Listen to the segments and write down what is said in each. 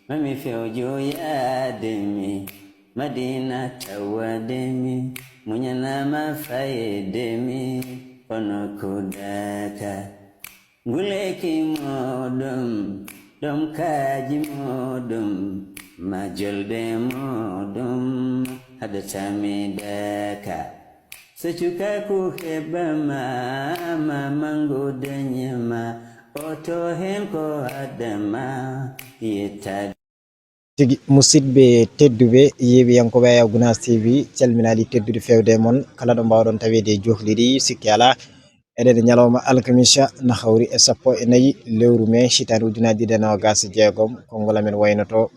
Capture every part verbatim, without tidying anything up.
Mami fewjo yaade mi, Madina tawade mi, muñanama fayde mi, kono ko daka. Nguleki moɗum, ɗum kaji moɗum, majolɓe moɗum, haɗata mi daka. So cukaku heɓama, ma mango dañama, oto hen ko adama, yettade. Tigi, musidɓe tedduɓe, yeeɓiyankooɓe Aya Gunaas T V, calminaali teddude feewde e mon, kala ɗo mbaawɗon taweede e jokli ɗi, sikke alaa. Eɗen e ñalawma alkamisa, na hawri e sappo e nayi lewru mee, hitaande ujunaaji ɗiɗi e noogaas e jeegom, konngol amen waynoto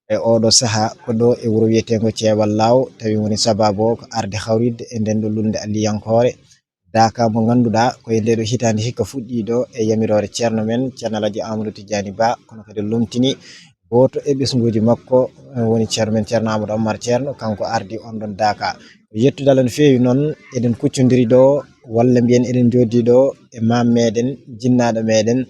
e ooɗo sahaa ko ɗo e wuro wiyeteengo Ceewal Laaw, tawi woni sabaabu o ko arde hawritde e nden ɗo lulnde alliyankoore, Daaka mo ngannduɗaa ko e ndee ɗoo hitaande hikka fuɗɗii ɗoo e yamiroore ceerno men, Ceerno Alhaji Amadou Tidiani Ba, kono kadi lomtini gooto e ɓesnguuji makko, eh, woni ceerno men, Ceerno Amadou Oumar Ceerno, kanko ardi on ɗon Daaka. Ko yettude Allah no feewi noon, eɗen kuccondiri ɗoo, walla mbiyen eɗen njooɗii ɗoo e maam meɗen, jinnaaɗo meɗen,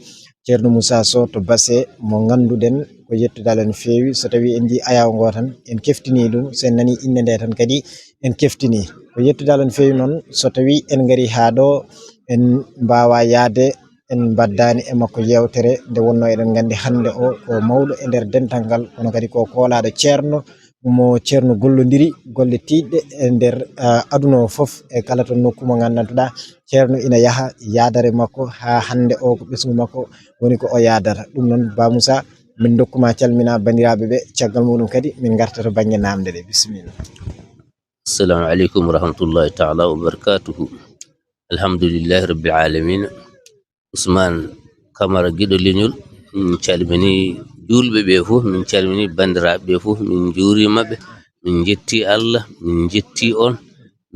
Ceerno Moussa Sow to Basse, mo ngannduɗen ko yettude Allah no feewi. So tawii en njii ayaawo ngoo tan, en keftinii ɗum. So en nanii innde ndee tan kadi, en keftinii. Ko yettude Allah no feewi noon, so tawii en ngarii haa ɗoo, en mbaawaa yahde, en mbaddaani e makko yeewtere nde wonnoo eɗen nganndi hannde o ko mawɗo e nder dental ngal, kono kadi ko koolaaɗo ceerno, mo ceerno gollondiri golle tiiɗɗe e nder, ah, aduna o fof, e kala to nokku mo nganndantuɗaa ceerno ina yaha yahdare makko haa hannde o ko ɓesngu makko woni ko o yahdata. Ɗum noon, Ba Moussa, min ndokkuma calmina banndiraaɓe ɓe, caggal muɗum kadi min ngarta to bannge naamnde ɗe. Bisimilla. Assalamu aleykum wa rahmatullahi taala wa barakatuhu. Alhamdulillahi rabbil alamin. Ousmane Camara, giɗo leñol, min calmini juulɓe ɓe fof, min calmini banndiraaɓe ɓe fof, min njuuriima ɓe, min njetti Allah, min njetti on,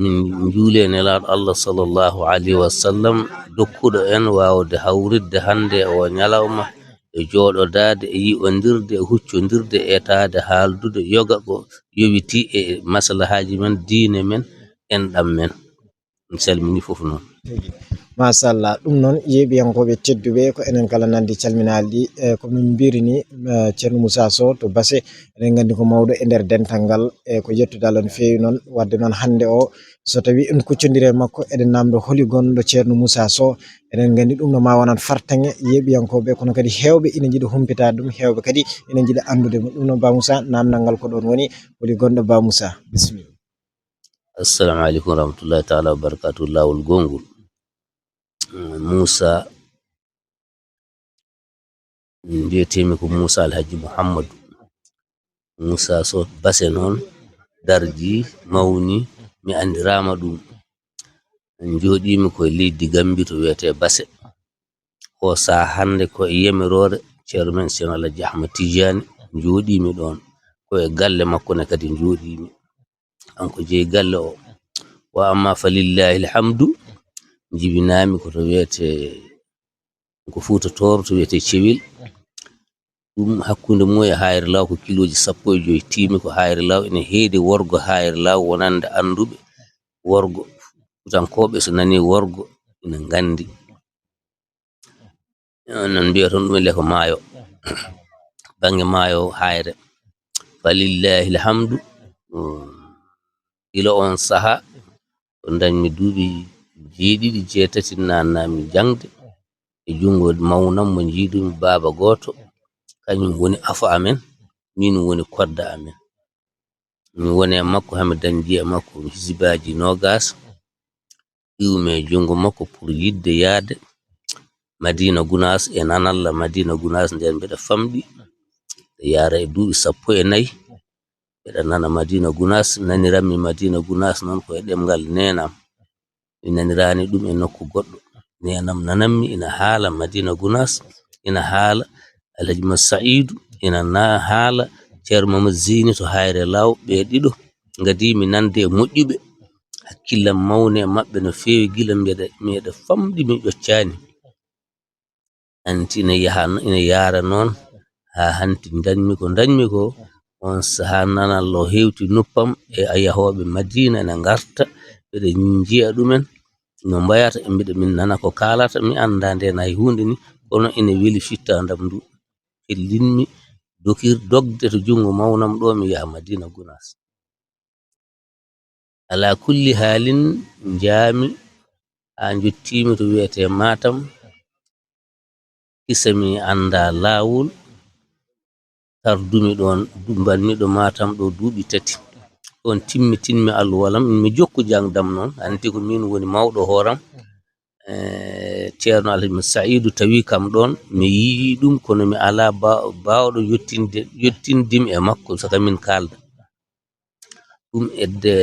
min njuuli e Nelaaɗo Allah sallallahu alayhi wa sallam, dokkuɗo en waawde hawritde hannde o ñalawma, e jooɗodaade, e yi'ondirde, e huccondirde, e etaade, haaldude, yoga ko yowitii e maslahaaji men, diine men, enɗam men. Mi salmini fof noon. Machallah, ɗum noon, yeeɓiyankooɓe tedduɓe, ko enen kala nanndi calminaali ɗi. E, ko min mbiri ni, e, Ceerno Moussa Sow to Basse, eɗen nganndi ko mawɗo e nder dental ngal, e ko yettude Allah no feewi noon. Wadde noon, hannde o, so tawii en kuccondire e makko, eɗen naamndo holi gonɗo Ceerno Moussa Sow. Eɗen nganndi ɗum no ma wonan fartaŋŋe yeeɓiyankooɓe, kono kadi heewɓe ina njiɗa humpitaade ɗum, heewɓe kadi ina njiɗa anndude mo. Ɗum noon, Ba Moussa, naamndal ngal ko ɗoon woni, holi gonɗo Ba Moussa? Bisimilla. Assalamu aleykum wa rahmatullahi taala wa barakatuh. Laawol gonngol. Mm, Moussa, mbiyetee-mi ko Moussa Alhaji Mouhammadu. Moussa Sow Basse noon, darji, mawni, mi anndiraama ɗum. Njooɗii-mi ko e leydi Gambi to wiyetee Basse. O sahaa hannde ko e yamiroore ceerno men Ceerno Alhaji Ahmad Tidiani, njooɗii-mi ɗoon. Ko e galle makko ne kadi njooɗii-mi. Kanko jeyi galle o. Wa amma fa lillahi alhamdu, njibinaami ko to wiyetee, ko Fuuta Tooro to wiyetee Cewel. Ɗum hakkunde mum e Haayre Law ko kilooji sappo e joy tiimi, ko Haayre Law ina heedi worgo Haayre Law wonande annduɓe worgo. Fuutankooɓe so nanii worgo ina nganndi. Noon mbiya toon ɗum e leko maayo, bannge maayo Haayre. Fa lillahi alhamdu. Gila oon sahaa, ko ndañmi duuɓi jeeɗiɗi, jeetati, naatnaami jaŋde e junngo mawnam mo njiiɗumi, baaba gooto, kañum woni afo amen, miin woni kodda amen. Mi woni e makko, haa mi dañdi e makko hizibaaji noogaas, iwmi e junngo makko pour yiɗde yahde Madina Gunaas e nanalla Madina Gunaas, nden mbeɗa famɗi, mbeɗa yahra e duuɓi sappo e nayi, mbeɗa nana Madina Gunaas, naniranmi Madina Gunaas noon ko e ɗemngal neenam. Mi naniraani ɗum e nokku goɗɗo. Neenam nanammi ina haala Madina Gunaas, ina haala Alhaji Mat Saidu, ina na-, haala Ceerno Mamadu Zeyni to Haayre Law, ɓe ɗiɗo ngadii mi nande e moƴƴuɓe. Hakkillam mawni e maɓɓe no feewi, gila mbeɗa, meɗa famɗi mi ƴoccaani. Hanti ina yaha, ina yaara noon, haa hanti ndañmi ko ndañmi ko. Oon sahaa nanallo hewti noppam e yahooɓe Madina ina ngarta, mbeɗa njiya ɗumen no mbayata, e mbeɗa min nana ko kaalata, mi anndaa ndeen hay huunde ni, kono ina weli fittaandam ndu. Hellinmi, dokir dogde to junngo mawnam ɗo, mi yaha Madina Gunaas. Ala kulli haalin, njaami haa njottiimi to wiyetee Matam. Kisa mi anndaa laawol, tardumi ɗoon, du-, mbanmi ɗo Matam ɗo duuɓi tati. Ɗoon timmitinmi alluwalam, mi jokku jangdam noon, hanti ko miin woni mawɗo hooram. Eh, Ceerno Alhaji Saidu tawi kam ɗoon, mi yii ɗum, kono mi alaa ba-, baawɗo yottinde, yottindimi e makko, saka min kaalda. Ɗum edde,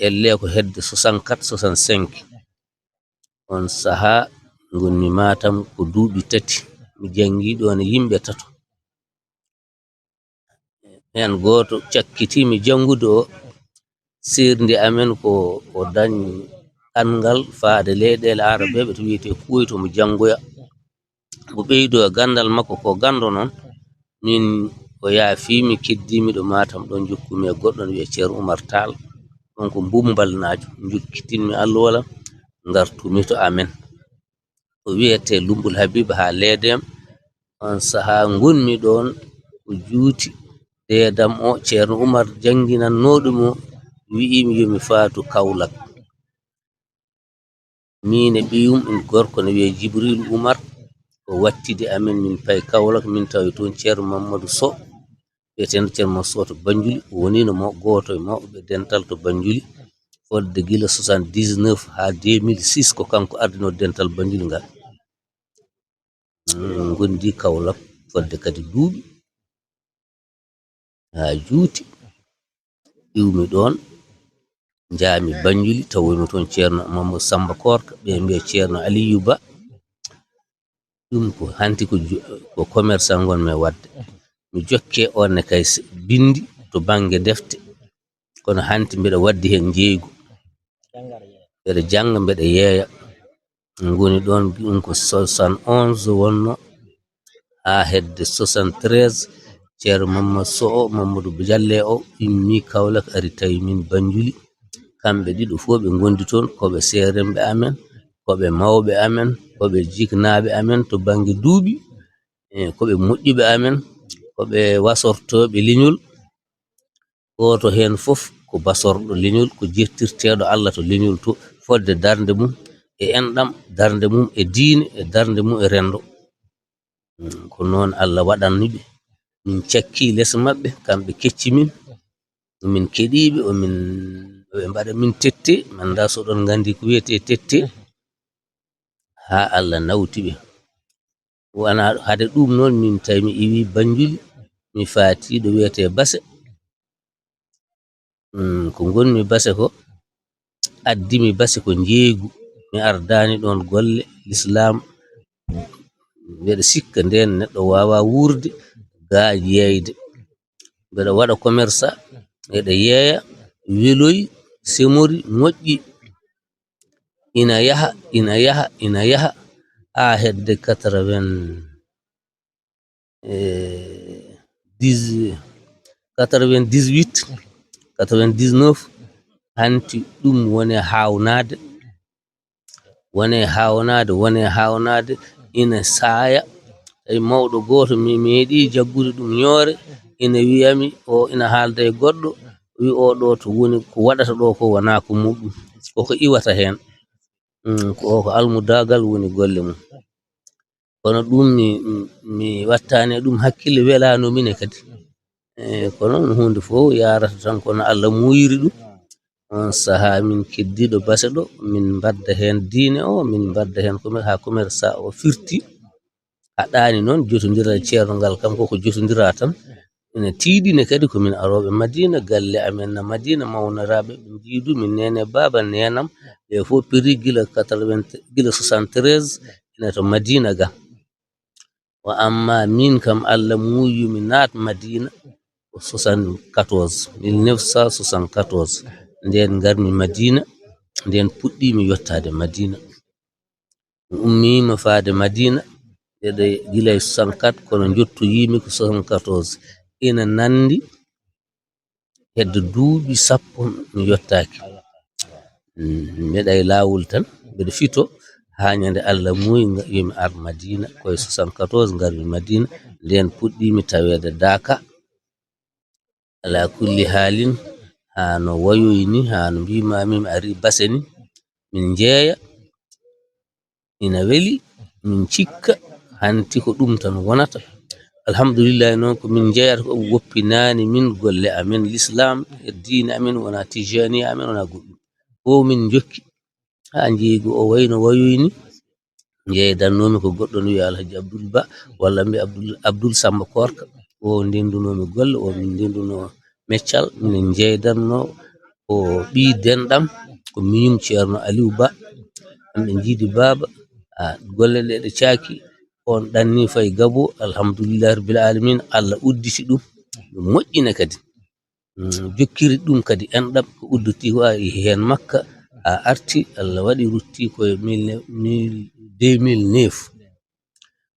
elle ko hedde soixante-quatre, soixante-cinq. On sahaa ngonmi Matam ko duuɓi tati. Mi janngi ɗoon e yimɓe tato. Heen gooto cakkitiimi janngude o, seerndi amen ko o dañ kanngal faade leyɗeele Arabeeɓe to wiyetee Kuwayt, omo janngoya. O ɓeydo e ganndal makko ko ganndo noon. Min o yaafii mi, keddii mi ɗo Matam ɗoon, njokkumi e goɗɗo no wiyee Ceerno Umar Taal. Ɗoon ko Mbumbal naajo. Njokkitin mi alluwala, ngartumi to amen. O wiyetee Lumbul Habib haa Leedeem. On sahaa ngonmi ɗoon, o juuti deedam o, Ceerno Umar jannginannooɗo mo, wi'i mi yo mi faatu Kawlak. Miin e ɓiyum, in gorko ne wiyee Jibril Umar, o wattidi amen, min payi Kawlak, min tawi toon Ceerno Mammadu Sow, wiyeteeno Ceerno Mammadu Sow to Banjuli, o woniino mo gooto e mawɓe dental to Banjuli, fodde gila soixante-dix-neuf haa deux mille six, ko kanko ardinoo dental Banjuli ngal. Mm, ngondi Kawlak fodde kadi duuɓi haa juuti. Iwmi ɗoon, njaami Banjuli, tawoymi toon Ceerno Mamadou Samba Korka, ɓe mbiya Ceerno Aliyu Ba. Ɗum ko hanti ko ju-, ko commerçant ngonmi e waɗde. Mi jokke on ne kay s-, binndi to bannge defte, kono hanti mbeɗa waɗdi heen njeeygu. Mbeɗa jannga, mbeɗa yeeya. Ngoni ɗoon, ɗum ko soixante-onze wonno, haa hedde soixante-treize, Ceerno Mamadou Sow o, Mamadou Diallo o, immi Kawlak, ari tawi min Banjuli. Kamɓe ɗiɗo fof ɓe ngondi toon, ko ɓe seeremɓe amen, ko ɓe mawɓe amen, ko ɓe jiknaaɓe amen to bannge duuɓi, e ko ɓe moƴƴuɓe amen, ko ɓe wasortooɓe leñol. Gooto heen fof ko basorɗo leñol, ko jertirteeɗo Allah to leñol to, fodde darnde mum e enɗam, darnde mum e diine, e darnde mum e renndo. Mm, ko noon Allah waɗanni ɓe. Min cakki les maɓɓe, kamɓe kecci min. Min keɗii ɓe, o min, ɓe mbaɗa min tette, mi anndaa so oɗon nganndi ko wiyetee tette, haa Allah nawti ɓe. Wona hade ɗum noon, min tawi mi iwi Banjul, mi faati ɗo wiyetee Base. Mm, ko ngonmi Base ko, addi mi Base ko njeeygu. Mi ardaani ɗoon golle Lislaam. Mbeɗa sikka ndeen neɗɗo waawaa wuurde, gaa yeeyde. Mbeɗa waɗa commerce, eɗa yeeya, weloy, semori, moƴƴi. Ina yaha, ina yaha, ina yaha, haa hedde quatre-vingts, eh, dix, quatre-vingt-dix-huit, quatre-vingt-dix-neuf, hanti ɗum woni haawnaade, woni haawnaade, woni haawnaade, ina saaya. Tawi mawɗo gooto, mi meeɗii jaggude ɗum ñoore, ina wiyami, o ina haalda e goɗɗo, wi o ɗo to woni, ko waɗata ɗo ko wonaa ko muɗum, koko iwata heen. Mm, ko o ko almudaagal woni golle mum. Kono ɗum mi, mi wattaani e ɗum hakkille, welaano mine kadi. E, kono ɗum huunde fof yaarata tan kono Allah muuyiri ɗum. On sahaa min keddiiɗo Base ɗo, min mbadda heen diine o, min mbadda heen commer-, haa commerce o firti. Haɗaani noon jotondiral ceerno ngal kam, koko jotondiraa tan. Ina tiiɗine kadi ko min arooɓe Madina, galle amen na Madina, mawniraaɓe ɓe njiidu min, neene, baaba, neenam, ɓe fof piri gila quatre-vingts, gila soixante-treize, ina to Madina ga. Wa amma min kam, Allah muuyi mi naat Madina ko soixante-quatorze, mille neuf cent soixante-quatorze. Ndeen ngarmi Madina, ndeen puɗɗiimi yottaade Madina. Mi ummiima faade Madina, eɗe gila e soixante-quatre, kono njottoyiimi ko soixante-quatorze. Ina nanndi hedde duuɓi sappo mi yottaaki. Mm, mbeɗa e laawol tan, mbeɗa fito, haa ñande Allah muuyi nga-, yo mi ar Madina, ko e soixante-quatorze ngarmi Madina, ndeen puɗɗiimi taweede Daaka, Ala kulli haalin, haa no wayoyi ni, haa no mbimaami mi ari base ni, min njeeya, ina weli, min cikka hanti ko ɗum tan wonata. Alhamdulillahi, noon ko min njeeyata ko woppinaani min golle amen, l'islam e diine amen, wona tijaniya amen, wona goɗɗum. Fof min njokki haa njeeygu o wayno wayoyi ni. Njeydannoomi ko goɗɗo no wiya Alhaji Abdoul Ba, walla mbiya Abdoul, Abdoul Samba Korka. O ndendunoomi golle, o min ndenduno meccal, min njeydannoo. O ɓii denɗam, ko miñum Ceerno Aliou Ba. Ɓe njiidi baaba, a, golle ɗe ɗe caaki, on ɗanni fay gabo, alhamdulillahi rabbil alamin, Allah udditi ɗum, ɗum moƴƴina kadi. Mm, jokkiri ɗum kadi enɗam ko udditi ko a heen makka, a arti, Allah waɗi rutti ko e mille, mille, deux mille neuf.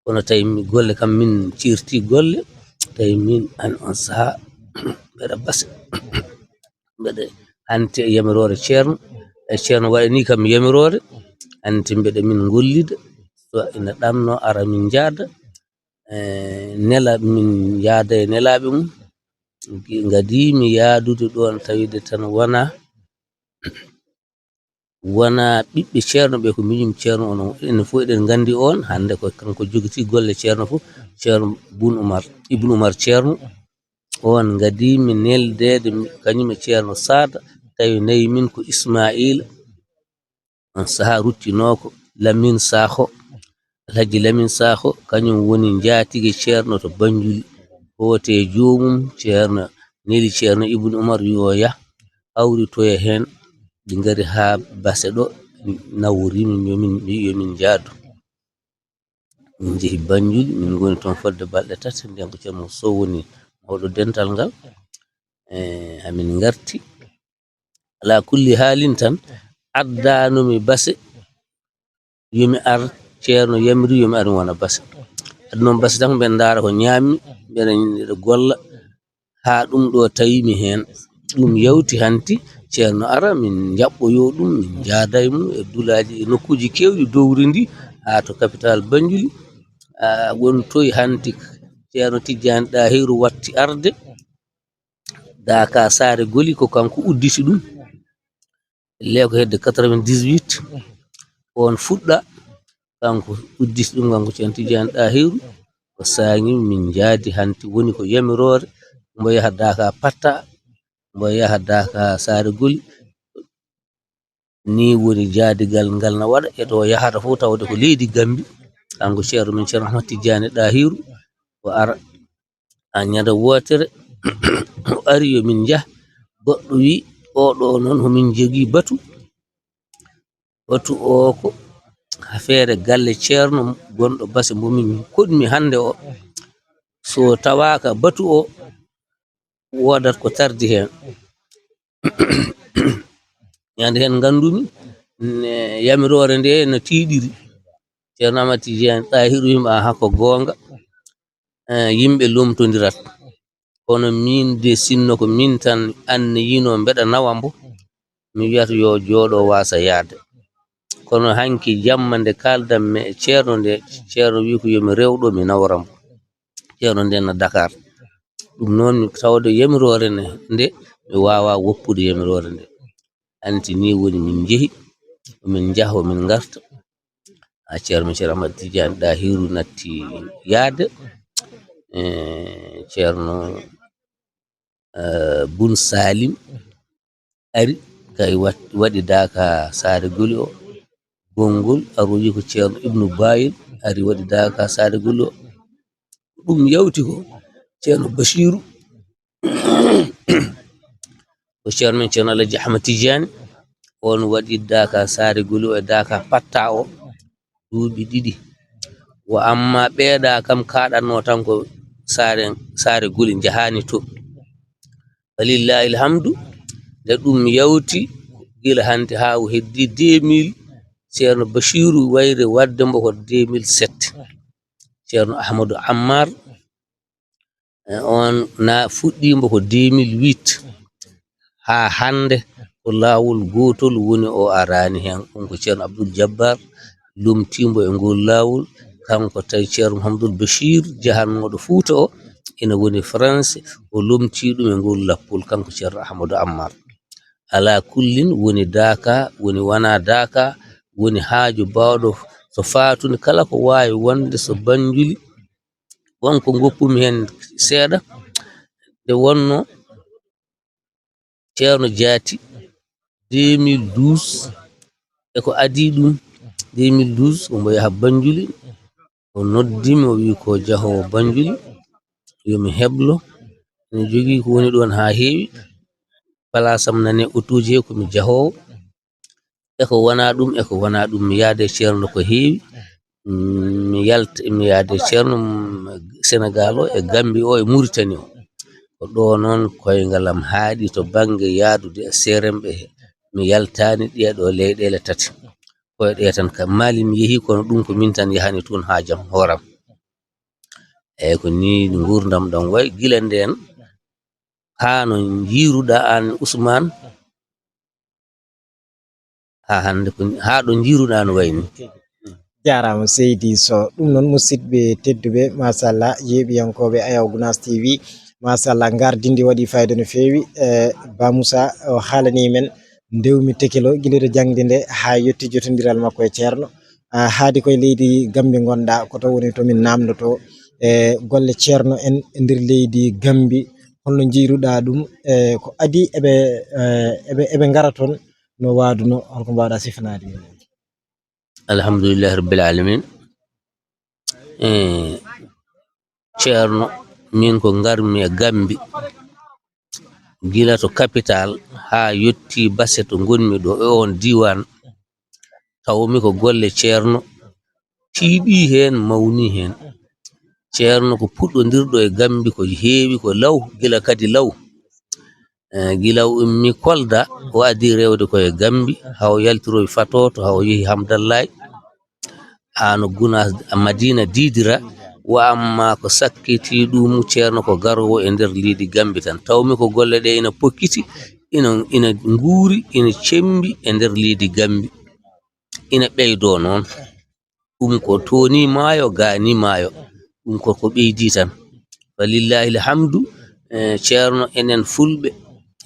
Kono tawi mi golle kam min cirti golle, tawi min an on saha mbeɗa base, mbeɗa hante e yamiroore Ceerno, e Ceerno waɗani kam yamiroore, hante mbeɗa min gollida, so ina ɗanno ara min njaada, e nela, min njaada e nelaaɓe mum. Ngadi mi yaadude ɗoon tawide tan wona, wona ɓiɓɓe Ceerno ɓe, ko miñum Ceerno on, enen fof eɗen nganndi on, hannde ko kanko jogiti golle Ceerno fof, Ceerno Bun Umar, Ibn Umar Ceerno, on ngadi mi neldeede, kañum e Ceerno Saada, tawi nayi min ko Ismaila, on saha ruttinoo ko Lamin Sakho, Alhaji Lamin Sakho, kañum woni njaatige Ceerno to Banjul, hoote joomum, Ceerno neli Ceerno Ibn Umar yo yah, hawritoya heen, ɓe ngari haa base ɗo, nawori min, yo min, mbi yo min njaadu. Min njehi Banjul, min ngoni toon fodde balɗe tati, nden ko Ceerno Sow woni mawɗo dental ngal. E, hamin ngarti. Ala kulli haalin tan, addaanumi base, yo mi ar, Ceerno yamiri yo mi ar mi wona base. Addunomi base tan, mbeɗa ndaara ko ñaammi, mbeɗa, mbeɗa golla, haa ɗum ɗo tawimi heen. Ɗum yawti hanti, Ceerno ara, min njaɓɓoyo ɗum, min njaada e mum e dulaaji e nokkuuji keewɗi dowri ndi, haa to capital Banjul. A, won toy hanti, Ceerno Tijjaani Ɗahiru watti arde, daaka saare Goli, ko kanko udditi ɗum. Le ko hedde quatre-vingt-dix-huit, on fuɗɗa, kanko udditi ɗum, kanko Ceerno Tijjaani Ɗahiru, ko sañi min njaadi hanti woni ko yamiroore, mbo yaha daaka Patta, mbo yaha daaka saare Goli. Ni woni jaadigal ngal na waɗa e ɗo yahata fof tawde ko leydi Gambi. Kanko Ceerno men Ceerno Ahmad Tijjaani Ɗahiru o ara. A ñande wootere, o ari yo min njah. Goɗɗo wi, "Oɗo noon homin jogii batu." Batu o ko affaire galle Ceerno gonɗo base mbo min koɗmi hannde o. So tawaaka batu o, woodat ko tardi heen. Ñande heen nganndumi, ne, yamiroore nde no tiiɗiri. Ceerno Ahmad Tijjaani Ɗahiru wima, "Aha, ko goonga." Eh, yimɓe lomtondirat. Kono min de, sinno ko min tan anniyino mbeɗa nawa mbo, mi wiyata yo jooɗo wasa yaade. Kono hanki jamma nde kaldan mi e Ceerno nde, Ceerno wi ko yo mi rewɗo mi nawra mbo. Ceerno nde na Dakar. Ɗum noon mi tawde yamiroore nde, nde mi wawa woppude yamiroore nde. Anti ni woni min njehi, min njaha, min ngarta. A Ceerno, Ceerno Ahmad Tijjaani Ɗahiru natti yaade. Eh, Ceerno, eh, Bun Salim ari, kay wat-, waɗi daaka saare Goli o. Gonngol aroyi ko Ceerno Ibnu Bayel ari waɗi daaka saare Goli o. Ɗum yawti ko Ceerno Basiiru, ko Ceerno men Ceerno Alhaji Ahmad Tijjaani, on waɗi daaka saare Goli o e daaka Patta o duuɓi ɗiɗi. Wa amma ɓeeɗa kam kaɗanno tan ko saare, saare Goli, njahaani to. Walillahi alhamdu, nde ɗum yawti gila hannde haa o heddi deux mille, Ceerno Basiiru wayre waɗde mbo ko deux mille sept. Ceerno Ahmadu Ammar, eh, on na fuɗɗi mbo ko deux mille huit. Haa hannde ko laawol gootol woni o araani heen. Ɗum ko Ceerno Abdul Jabbar lomtii mbo e ngol laawol. Kanko tawi Ceerno Muhammadul Basiir jahannooɗo Fuuta o, ina woni France, o lomtii ɗum e ngol lappol, kanko Ceerno Ahmadou Ammar. Alaa kullin, woni daaka, woni wanaa daaka, woni haaju baawɗo so faatude kala ko waawi wonde so Banjuli. Won ko ngoppumi heen seeɗa, nde wonno Ceerno jaati deux mille douze, e ko adii ɗum, deux mille douze, omo yaha Banjuli, o noddi mi, o wi ko jahoowo Banjuli, yo mi heblo, ene jogii ko woni ɗoon haa heewi, palaasam nane otooji he ko mi jahoowo, e ko wonaa ɗum, e ko wonaa ɗum, mi yaade Ceerno ko heewi, mm, mi yalta, mi yaade Ceerno, mm, Senegaal o, e Gambi o, e Muritani o. Ko ɗo noon koyngal am haaɗi to bannge yaadude e seeremɓe he. Mi yaltaani ɗee ɗo leyɗeele tati. Ko e ɗe tan ka Mali mi yehi, kono ɗum ko min tan yahani toon haa jam hooram. Eeyi, ko nii nguurndam ɗam wayi gila ndeen, haa no njiiruɗaa aan Usmaan, haa hannde ko, haa ɗo njiiruɗaa no wayi nii. Jaaraama seydi Sow. Ɗum noon, musidɓe tedduɓe, machallah, yeeɓiyankooɓe Ayaw Gunaas T V, machallah, ngardindi waɗi fayda no feewi. E, Ba Moussa, o haalanii men ndewmi tekelo gila to jaŋde nde haa yetti jotondiral makko e Ceerno. A, haadi koye leydi Gambi ngonɗaa, ko to woni to min naamndotoo, e, golle Ceerno en e nder leydi Gambi, holno njiiruɗaa ɗum? E, ko adii eɓe, e, eɓe, eɓe ngara toon no waaduno, holko mbaawɗaa sifanaade min? Alhamdulillahi Rabbil Alamin. E, Ceerno, min ko ngarmi e Gambi, gila to capital haa yotti base to ngonmi ɗo e oon diiwaan, tawmi ko golle Ceerno tiiɗi heen, mawni heen. Ceerno ko puɗɗondirɗo e Gambi ko heewi, ko law, gila kadi law. Eh, gila o ummi Kolda, o adii rewde ko e Gambi, haa o yaltiroyi Fatooto, haa o yehi Hamdallaay, haa no Gunaas, Madina Diidira. Wa amma ko sakkiti ɗum, Ceerno ko garoowo e nder leydi Gambi tan. Tawmi ko golle ɗe ina pokkiti, ina, ina nguuri, ina cemmbi e nder leydi Gambi. Ina ɓeydoo noon. Ɗum ko tooni maayo, gaani maayo. Ɗum ko ko ɓeydi tan. Falillahil hamdu, eh, Ceerno, enen Fulɓe,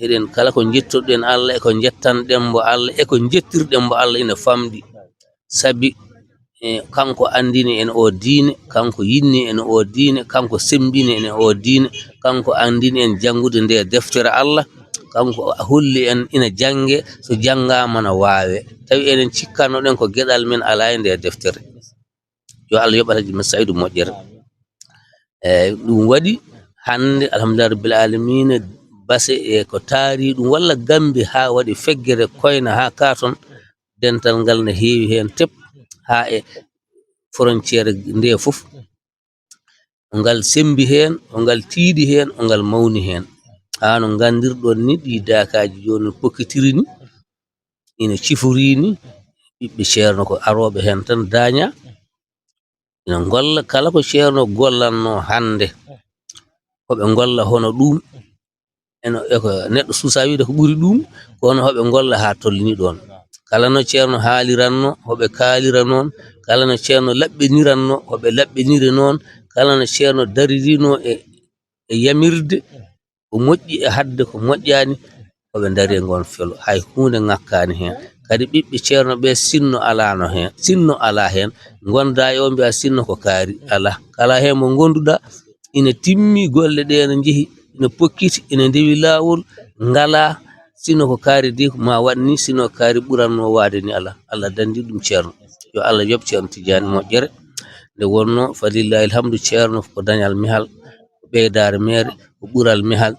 eɗen kala ko njettoɗen Allah, e ko njettanɗen mbo Allah, e ko njettirɗen mbo Allah ina famɗi. Sabi, eh, kanko anndini en oo diine, kanko yinni en oo diine, kanko semmbini en oo diine, kanko anndini en janngude nde deftere Allah, kanko holli en ina jannge, so janngaama na waawe. Tawi enen cikkannoɗen ko geɗal men alaa e nde deftere. Yo Allah yoɓ Alhaji Masaydu moƴƴere. Eeyi, ɗum waɗi hannde, alhamdulillahi rabbil aalamiina, base e ko taari ɗum, walla Gambi haa waɗi feggere koyna haa ka toon, dental ngal ne heewi heen tep, haa e frontière nde fof. O ngal semmbi heen, o ngal tiiɗi heen, o ngal mawni heen. Haa no nganndirɗon ni, ɗi daakaaji jooni no pokkitiri ni, ina ciforii ni, ɓiɓɓe Ceerno ko arooɓe heen tan daaña. Ina ngolla kala ko Ceerno gollanno hannde. Ko ɓe ngolla hono ɗum. Eno, e ko neɗɗo suusa wiide ko ɓuri ɗum, kono hoɓe ngolla haa tolni ɗoon. Kala no Ceerno haaliranno, hoɓe kaalira noon. Kala no Ceerno laɓɓiniranno, hoɓe laɓɓiniri noon. Kala no Ceerno daririno e, e yamirde ko moƴƴi e haɗde ko moƴƴaani, hoɓe ndari e ngoon felo. Hay huunde ŋakkaani heen. Kadi ɓiɓɓe Ceerno ɓe, sinno alaano heen, sinno alaa heen, ngonda e o mbiya sinno ko kaari, alaa. Kala heen mo ngonduɗaa, ina timmi golle ɗe no njehi, ina pokkiti, ina ndewi laawol, ngalaa, sino ko kaari de ma waɗ ni, sino kaari ɓuranno waade ni alaa. Allah danndi ɗum Ceerno. Yo Allah yoɓ Ceerno Tijaani moƴƴere. Nde wonno, falillahi alhamdu, Ceerno ko dañal mehal, ko ɓeydaare meere, ko ɓural mehal.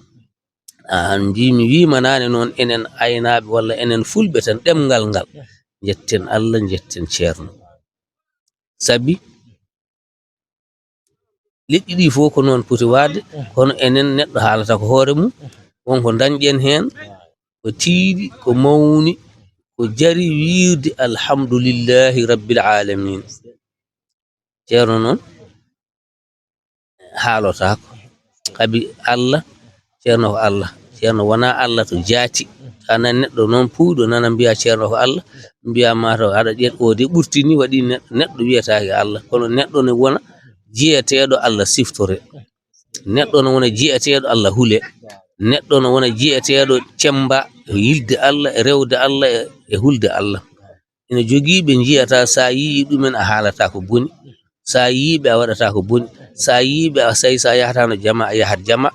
Aan mbii mi wiima naane noon, enen aynaaɓe walla enen Fulɓe tan, ɗemngal ngal, njetten Allah, njetten Ceerno. Sabi leƴƴi ɗi fof ko noon poti waade, kono enen neɗɗo haalata ko hoore mum, won ko dañɗen heen, ko tiiɗi, ko mawni, ko jari wiirde alhamdulillahi rabbil alamin. Ceerno noon haalotaako. Sabi Allah, Ceerno ko Allah. Ceerno wonaa Allah to jaati. A nani neɗɗo noon puuyɗo nana mbiya Ceerno ko Allah, mbiya ma to aɗa ƴeew o de ɓurti ni waɗi ne-, neɗɗo wiyetaake Allah. Kono neɗɗo ne wona jeyeteeɗo Allah siftore. Neɗɗo no wona ji'eteeɗo Allah hule. Neɗɗo no wona ji'eteeɗo cemba e yilde Allah, e rewde Allah, e, e hulde Allah. Ina jogii ɓe njiyata, so a yii ɗumen a haalata ko boni, so a yii ɓe a waɗata ko boni, so a yii ɓe a, so a yii so a yahataano jama a yahat jama,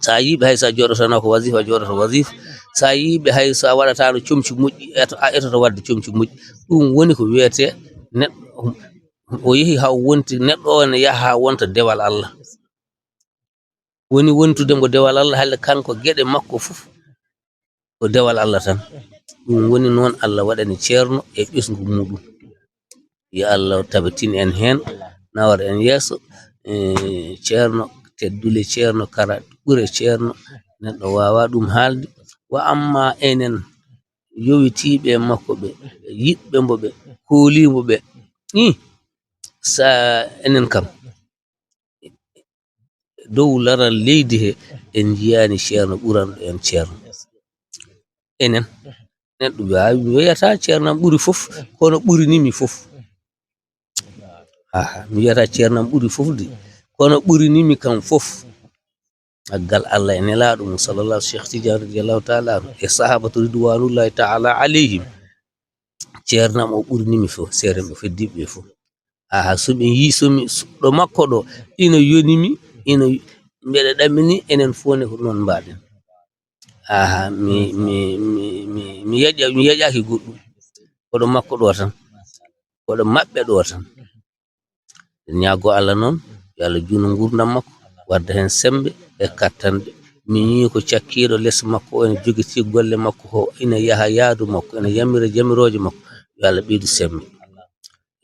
so a yii ɓe hay so a jooɗotaano ko wasifa a jooɗoto wasifa, so a yii ɓe hay so a waɗataano comci moƴƴi eto, a etoto waɗde comci moƴƴi. Ɗum woni ko wiyetee neɗɗo o yehi haa o wonti neɗɗo o ne yaha haa wonta dewal Allah. Woni wontude mbo dewal Allah, hannde kanko geɗe makko fof ko dewal Allah tan. Ɗum woni noon Allah waɗani ceerno e ɓesngu muɗum. Yo Allah tabitin en heen, nawor en yeeso. Eh, ceerno teddule, ceerno kara ɓure, ceerno neɗɗo waawa ɗum haalde. Wa amma enen yowitiiɓe e makko ɓe, yiɗɓe mbo ɓe, kooliimbo ɓe, i, sa enen kam, dow laral leydi he, en njiyaani ceerno ɓuranɗo en ceerno. Enen, neɗɗo waawi, mi wiyata ceerno am ɓuri fof, kono ɓurinimi fof. Aha, mi wiyata ceerno am ɓuri fof de, kono ɓurinimi kam fof. Aggal Allah e nelaaɗo mum, sallallahu, Cheikh Tidiane radiyallahu taala anhu, e sahabatu ridwanullahi taala alayhim. Ceerno am o ɓurinimi fof, seerenɓe feddiɓe fof. Aha, so mi yii, so mi, so ɗo makko ɗo, ina yonimi, ina, mbeɗa ɗamini, enen fof ne ko noon mbaɗen. Aha, mi, mi, mi, mi, mi yaƴa, mi yaƴaaki goɗɗum. Ko ɗo makko ɗo tan. Ko ɗo maɓɓe ɗo tan. En ñaago Allah noon, yo Allah juutnu nguurndam makko, wadda heen semmbe e kattanɗe. Mi ñii ko cakkiiɗo les makko, o ene jogitii golle makko, ko ina yaha yaadu makko, ina yamira jamirooje makko. Yo Allah ɓeydu semmbe.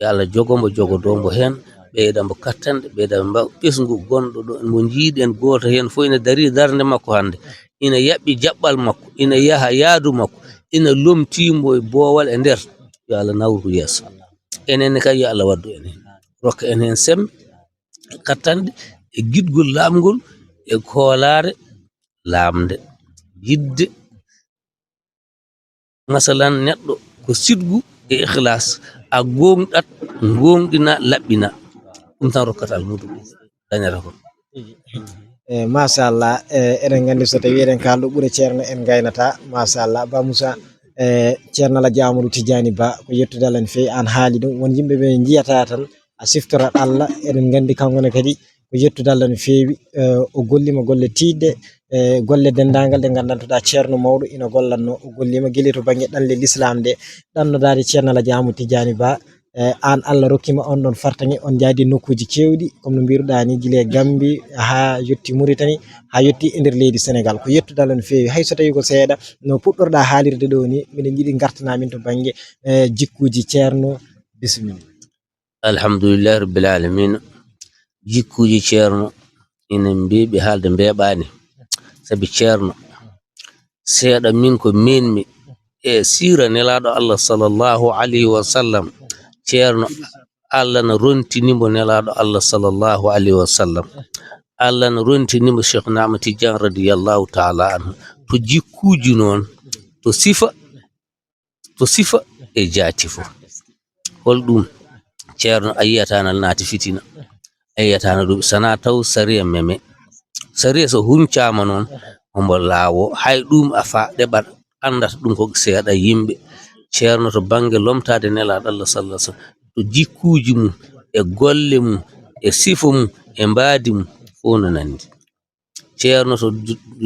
Yo Allah jogo mbo, jogodoo mbo heen, ɓeyda mbo kattanɗe, ɓeyda mbo ɓesngu gonɗo ɗo, mo njiiɗen gooto heen fof ina darii darnde makko hannde, ina yaɓɓi jaɓɓal makko, ina yaha yaadu makko, ina lomtii mbo e boowal e nder. Yo Allah nawru yeeso. Enen ne kay, yo Allah waddu en heen, rokka en heen semmbe, kattanɗe, e giɗgol laaɓngol, e hoolaare laamnde. Yiɗde, masalan, neɗɗo ko siɗgu e ikhlas, a gooŋɗat, gooŋɗina, laɓɓina, ɗum tan rokkata almuudo, dañata ko. E, machallah, e, eɗen nganndi so tawi eɗen kaalɗo ɓure ceerno en ngaynata, machallah. Ba Moussa, e, ceerno Alhaji Amadou Tidiani Ba, ko yettude Allah no feewi, aan haali ɗum. Won yimɓe ɓe njiyata tan, a siftorat Allah, eɗen nganndi kanko ne kadi ko yettude Allah no feewi. E, o gollima golle tiiɗɗe, e, golle denndaangal ɗe nganndantoɗaa ceerno mawɗo ina gollatno, o gollima gila to bannge ɗanle l'islam nde, ɗannodaade ceerno Alhaji Amadou Tidiani Ba. E, aan Allah rokkima on ɗon fartaŋe, on njaadi nokkuuji keewɗi, comme no mbiruɗaa ni, gila e Gambi haa yotti Muritani, haa yotti e nder leydi Senegal. Ko yettude Allah no feewi. Hay so tawi ko seeɗa, no puɗɗorɗaa haalirde ɗo ni, miɗen njiɗi ngartanaa min to bannge, e, jikkuuji ceerno. Bisimilla. Alhamdulillahi rabbil alamina. Jikkuuji ceerno ina mbeeɓi haalde mbeeɓaani. Sabi ceerno, seeɗa min ko meenmi e siira nelaaɗo Allah sallallahu alayhi wa sallam. Ceerno, Allah na rontini mbo nelaaɗo Allah sallallahu alayhi wa sallam. Allah na rontini mbo Cheikh Ahmad Tidiane radiyallahu taala anhu. To jikkuuji noon, to sifa, to sifa e jaati fof. Hol ɗum? Ceerno, a yiyataano naati fitina, a yiyataano ɗum, sana taw sariya meme. Sariya so huncaama noon, omo laawo, hay ɗum a fa ɗeɓat, anndata ɗum ko seeɗa yimɓe. Ceerno, to bannge lomtaade nelaaɗo Allah sallallahu alaihi wasallam, to jikkuuji mum, e golle mum, e sifa mum, e mbaadi mum, fof no nanndi. Ceerno to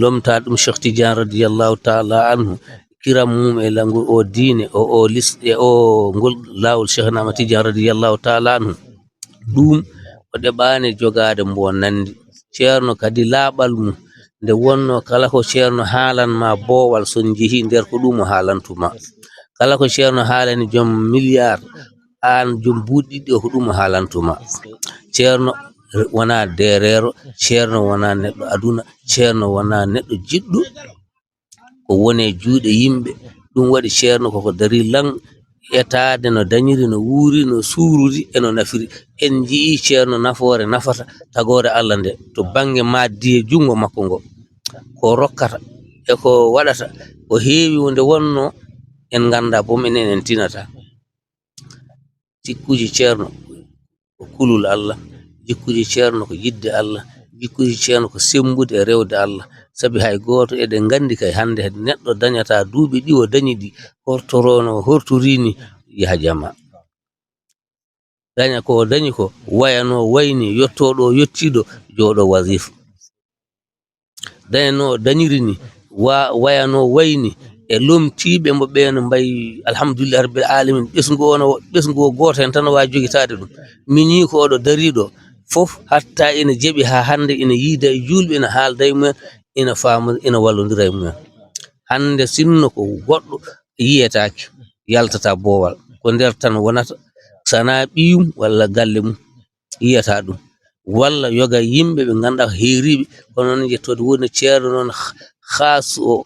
lomta ɗum Cheikh Tidiane radiyallahu taala anhu, kiram mum e langu o diine, o, o lis-, e o ngol laawol Cheikh Ahmad Tidiane radiyallahu taala anhu. Ɗum o ɗeɓaani jogaade mbo nanndi. Ceerno kadi laaɓal mum, nde wonno kala ko ceerno haalan ma boowal, so njehii nder ko ɗum o haalantuma. Kala ko ceerno haalani joom milliard, aan joom buuɗi ɗiɗi o ko ɗum o haalantuma. Ceerno wonaa deereero, ceerno wonaa neɗɗo aduna, ceerno wonaa neɗɗo jiɗɗo ko woni e juuɗe yimɓe. Ɗum waɗi ceerno koko darii lan etaade no dañiri, no wuuri, no suururi e no nafiri. En njiyii ceerno nafoore nafata tagoore Allah nde to bannge maaddiye junngo makko ngo. Ko rokkata e ko waɗata ko heewi wonde wonno en nganndaa boom, enen en tinata. Jikkuuji ceerno ko kulol Allah, jikkuuji ceerno ko yiɗde Allah, Jikkuuji ceerno ko semmbude e rewde Allah. Sabi hay gooto, eɗen nganndi kay, hannde neɗɗo dañataa duuɓi ɗi o dañi ɗi, hortoroono, hortorii ni, yaha jama. Daña ko o dañi ko, wayano wayni, yotto ɗo yottiiɗo, jooɗo wasifa. Dañano dañiri ni, wa-, wayano wayni, e lomtiiɓe mo ɓeen mbayi, alhamdulillahi rabbil alamin, ɓesngu o no, ɓesngu o gooto heen tan waawi jogitaade ɗum. Miñi ko oɗo dariiɗo, fof hatta ina jeeɓi haa hannde, ina yiida e juulɓe, ina haalda e mumen, ina faama, ina wallondira e mumen. Hannde sinno ko goɗɗo yiyetaake, yaltata boowal, ko nder tan wonata, sana ɓiyum walla galle mum yiyata ɗum. Walla yoga yimɓe ɓe ngannduɗaa ko heeriiɓe, kono noon yettoode woni ceerno noon, khaas o,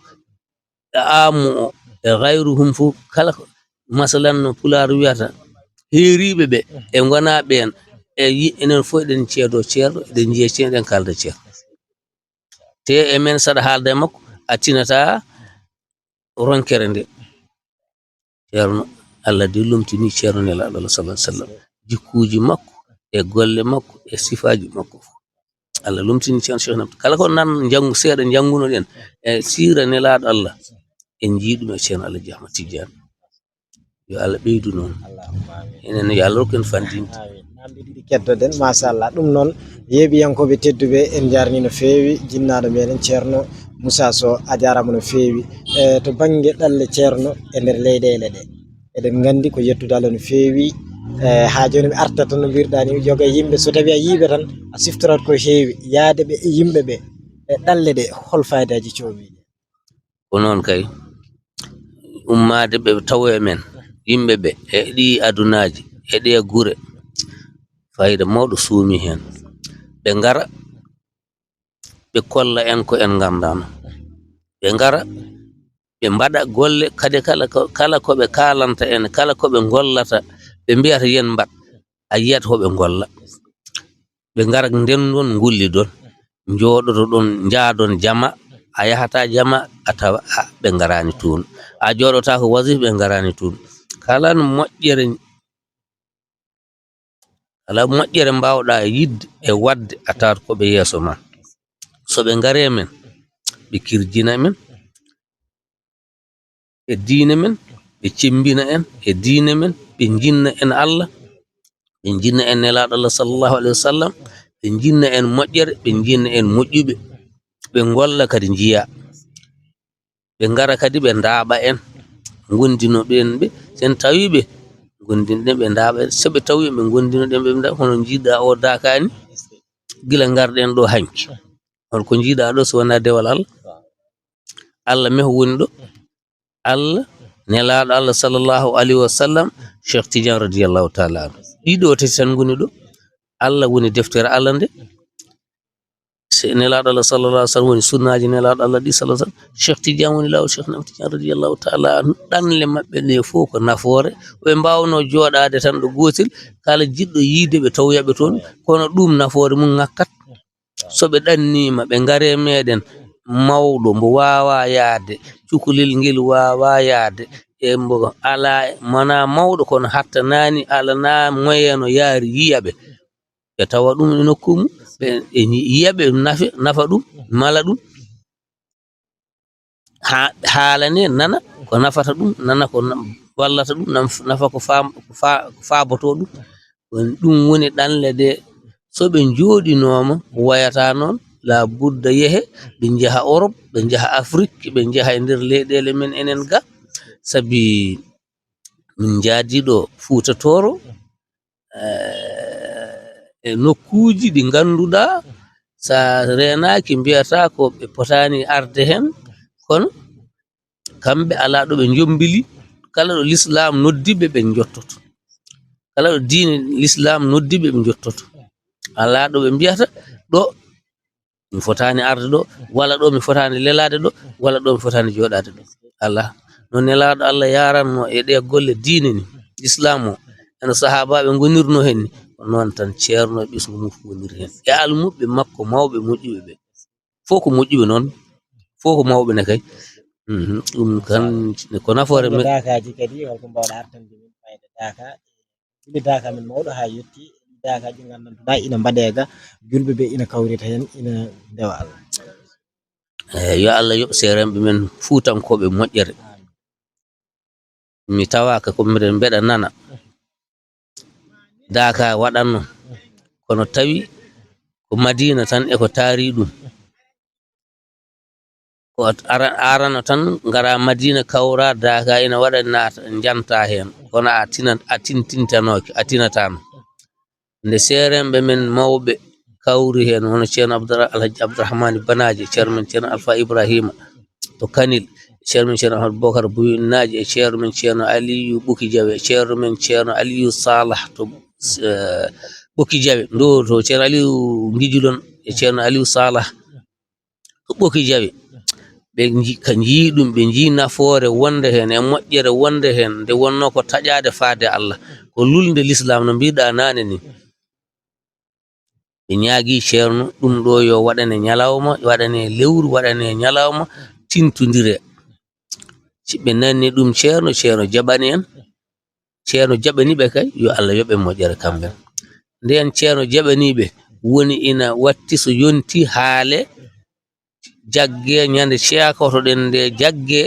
e aamu o, e gayruhum fof, kala ko, masalan, no Pulaar wiyata, heeriiɓe ɓe, e ngonaa ɓeen, e yi-, enen fof eɗen ceedoo ceerno, eɗen njiya ceerno, eɗen kaalda ceerno. Te e men, saɗa haalda e makko, a tinataa ronkere nde. Ceerno, Allah de lomtini ceerno Nelaaɗo Allah, sallallahu alaihi wasallam. Jikkuuji makko, e golle makko, e sifaaji makko fof. Allah lomtini ceerno Cheikh Ahmad. Kala ko nan njanngu-, seeɗa njanngunoɗen e siira Nelaaɗo Allah, en njii ɗum e ceerno Alhaji Ahmad Tidiane. Yo Allah ɓeydu noon. Allahumma amin. Enen yo Allah rokku en fanndinde. Amin. Namde ɗiɗi keddoɗen, machallah. Ɗum noon, yeeɓiyankooɓe tedduɓe, en njaarnii no feewi jinnaaɗo meɗen ceerno Moussa Sow, a jaaraama no feewi. E, to bannge ɗalle ceerno e nder leyɗeele ɗe, eɗen nganndi ko yettude Allah no feewi. E, haa jooni mi artat tan no mbirɗaa ni, yoga yimɓe, so tawii a yiiɓe tan, a siftorat ko heewi, yahde ɓe e yimɓe ɓe, e ɗalle ɗe, hol faayidaaji coomiiɗi? Ko noon kay, ummaade ɓe tawoya men, yimɓe ɓe, e ɗii adunaaji, e ɗee gure, fayda mawɗo suumi heen. Ɓe ngara, ɓe kolla en ko en nganndaano. Ɓe ngara, ɓe mbaɗa golle, kadi kala ko, kala ko ɓe kaalanta en, kala ko ɓe ngollata, ɓe mbiyata yen mbaɗ, a yiyat ko ɓe ngolla. Ɓe ngara, ndendon, ngullidon, njooɗotoɗon, njaadon jama, a yahata jama, a tawa, a, ɓe ngaraani toon. A jooɗotaako wasifa, ɓe ngaraani toon. Kala no moƴƴere, kala moƴƴere mbaawɗaa yidde e waɗde, a tawat ko ɓe yeeso ma. So ɓe ngaree men, ɓe kirjina men e diine men, ɓe cemmbina en e diine men, ɓe njinna en Allah, ɓe njinna en Nelaaɗo Allah sallallahu alaihi wasallam, ɓe njinna en moƴƴere, ɓe njinna en moƴƴuɓe, ɓe ngolla kadi njiya. Ɓe ngara kadi ɓe ndaaɓa en, ngonndino ɓeen ɓe, so en tawii ɓe, ngonndinɗen ɓe ndaaɓa en. So ɓe tawii ɓe, ngonndinoɗen ɓe, ɓe ndaaɓa, hono njiiɗaa o daakaani, gila ngarɗen ɗo hanki. Hol ko njiiɗaa ɗo so wonaa dewal Allah? Allah meho woni ɗo. Allah, Nelaaɗo Allah sallallahu alaihi wasallam, Cheikh Tidiane radiyallahu ta'ala anhu. Ɗiɗo tati tan ngoni ɗo. Allah woni deftere Allah nde. Se Nelaaɗo Allah sallallahu alaihi wasallam woni sunnaaji Nelaaɗo Allah ɗi sallallahu alaihi wasallam. Cheikh Tidiane woni laawol Cheikh Ahmad Tidiane radiyallahu ta'ala anhu. Ɗanle maɓɓe ɗe fof ko nafoore. Ɓe mbaawno jooɗaade tan ɗo gootel. Kala jiɗɗo yiide ɓe tawoya ɓe toon. Kono ɗum nafoore mum ŋakkat. So ɓe ɗanniima, ɓe ngaree meɗen, mawɗo mbo waawaa yahde, cukalel ngel waawaa yahde, e mbo alaa, mana mawɗo kono hattanaani, alanaa moyen no yaari yiya ɓe. Ɓe tawa ɗum e nokku mum, ɓe, ɓe yiya ɓe nafe, nafa ɗum, mala ɗum. Ha-, haalane, nana ko nafata ɗum, nana ko na-, wallata ɗum, nan-, nafa ko faam-, ko fa-, ko faabotoo ɗum. Woni ɗum woni ɗanle ɗe, so ɓe njooɗinooma, wayata noon, la budda yehe, ɓe njaha Europe, ɓe njaha Afrique, ɓe njaha e nder leyɗeele men enen ga, sabi min njaadi ɗo Fuuta Tooro, eh, e nokkuuji ɗi ngannduɗaa, so a reenaaki, mbiyata ko ɓe potaani arde heen, kono kamɓe alaa ɗo ɓe njombili, kala ɗo Lislaam noddi ɓe, ɓe njottoto. Kala ɗo diine Lislaam noddi ɓe, ɓe njottoto. Alaa ɗo ɓe mbiyata, ɗo mi fotaani arde ɗo, walla ɗo mi fotaani lelaade ɗo, walla ɗo mi fotaani jooɗaade ɗo. Alaa. No Nelaaɗo Allah yaranno e ɗee golle diine ni, Lislaam o, e no sahaabaaɓe ngonirno heen ni, ko noon tan ceerno e ɓesngu mum fof ngoniri heen. E almuɓɓe makko mawɓe moƴƴuɓe ɓe. Fof ko moƴƴuɓe noon, fof ko mawɓe ne kay. Mhm. Ɗum kan ko nafoore men. Daakaaji kadi, holko mbaawɗa artande min fayde daaka? Woni daaka men mawɗo haa yetti. Daakaaji ɗi nganndanɗaa ina mbaɗee ga, julɓe ɓe ina kawrita heen, ina ndewa Allah. Eyi, yo Allah yoɓ seerenɓe men Fuutankooɓe moƴƴere. Mi tawaaka ko mbiɗa, mbeɗa nana Daaka waɗatno, kono tawi ko Madiina tan e ko taari ɗum. Ko ara-, arano tan ngara Madiina kawra Daaka ina waɗa naata, njanta heen, kono a tina-, a tintintanooki, a tinataano. Nde seerenɓe men mawɓe kawri heen, hono Ceerno Abdura-, Alhaji Abdourahmane Banaaji, Ceerno men Ceerno Alfa Ibrahima to Kanel, Ceerno men Ceerno Ahmad Bokar Buyunnaaji, e Ceerno men Ceerno Aliyu Ɓoki Jawe, Ceerno men Ceerno Aliyu Salah to, eh, Ɓoki Jawe, ndo to Ceerno Aliyu Ngijulon, e Ceerno Aliyu Salah to Ɓoki Jawe. Ɓe nji-, ka njii ɗum, ɓe njii nafoore wonde heen, e moƴƴere wonde heen, nde wonnoo ko taƴaade faade Allah, ko lulnde Lislaam no mbiɗa naane ni. Ɓe ñaagii Ceerno ɗum ɗo yo waɗane ñalawma, waɗane lewru, waɗane ñalawma, tintondire. Si ɓe nanni ɗum Ceerno, Ceerno jaɓani en. Ceerno jaɓani ɓe kay, yo Allah yoɓ en moƴƴere kamɓe. Ndeen Ceerno jaɓani ɓe, woni ina watti so yonti haale jagge, ñande ceekotoɗen nde jagge,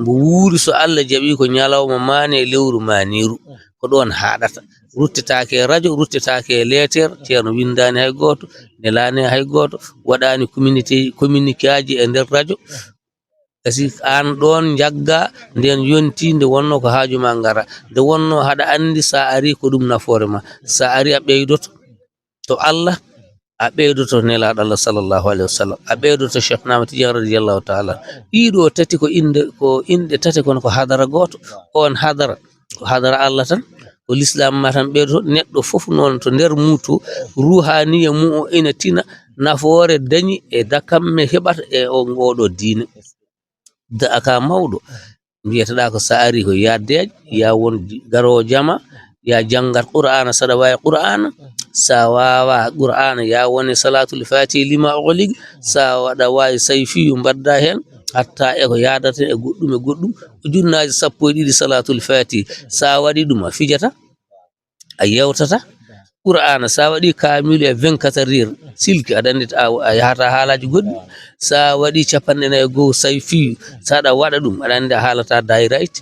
mbo wuuri so Allah jaɓi ko ñalawma maani e lewru maaniiru. Ko ɗoon haaɗata. Ruttetaake e rajo, ruttetaake e leeter, Ceerno winndaani hay gooto, nelaani hay gooto, waɗaani communauté, communiqué aji e nder rajo. Kasi aan ɗoon njagga, ndeen yonti nde wonnoo ko haaju ma ngara. Nde wonnoo haɗa anndi sa ari ko ɗum nafoore ma. Sa ari a ɓeydoto to Allah, a ɓeydoto Nelaaɗo Allah sallallahu alayhi wa sallam, a ɓeydoto Cheikh Ahmad Tidiane radiyallahu taala. Ɗiɗo tati ko innde, ko inɗe tati kono ko hadara gooto. Oon hadara, ko hadara Allah tan, ko Lislaam ma tan ɓeydoto. Neɗɗo fof noon to nder muuto, ruuhaniya mum o ina tina nafoore dañi e dakamme heɓata e o ngoɗo diine. Da-, ka mawɗo. Mbiyataɗaa ko sa ari ko ya deeƴ, ya won garoowo jama, ya janngat Qur'aana, saɗa waawi Qur'aana, sa waawaa Qur'aana, ya wone salaatul faatihi lima ughliq, sa waɗa waawi sayfiyu mbaɗda heen, hatta e ko yaadata e goɗɗum e goɗɗum, ujunnaaji sappo e ɗiɗi salaatul faatihi, sa waɗi ɗum a fijata, a yewtata. Qur'aana, sa waɗi kaamilu e vingt-quatre heures, silki, aɗa anndi a, a yahata haalaaji goɗɗi. Sa waɗi capanɗe nayi e go'o sayfiyu, saɗa waɗa ɗum, aɗa anndi a haalata direct.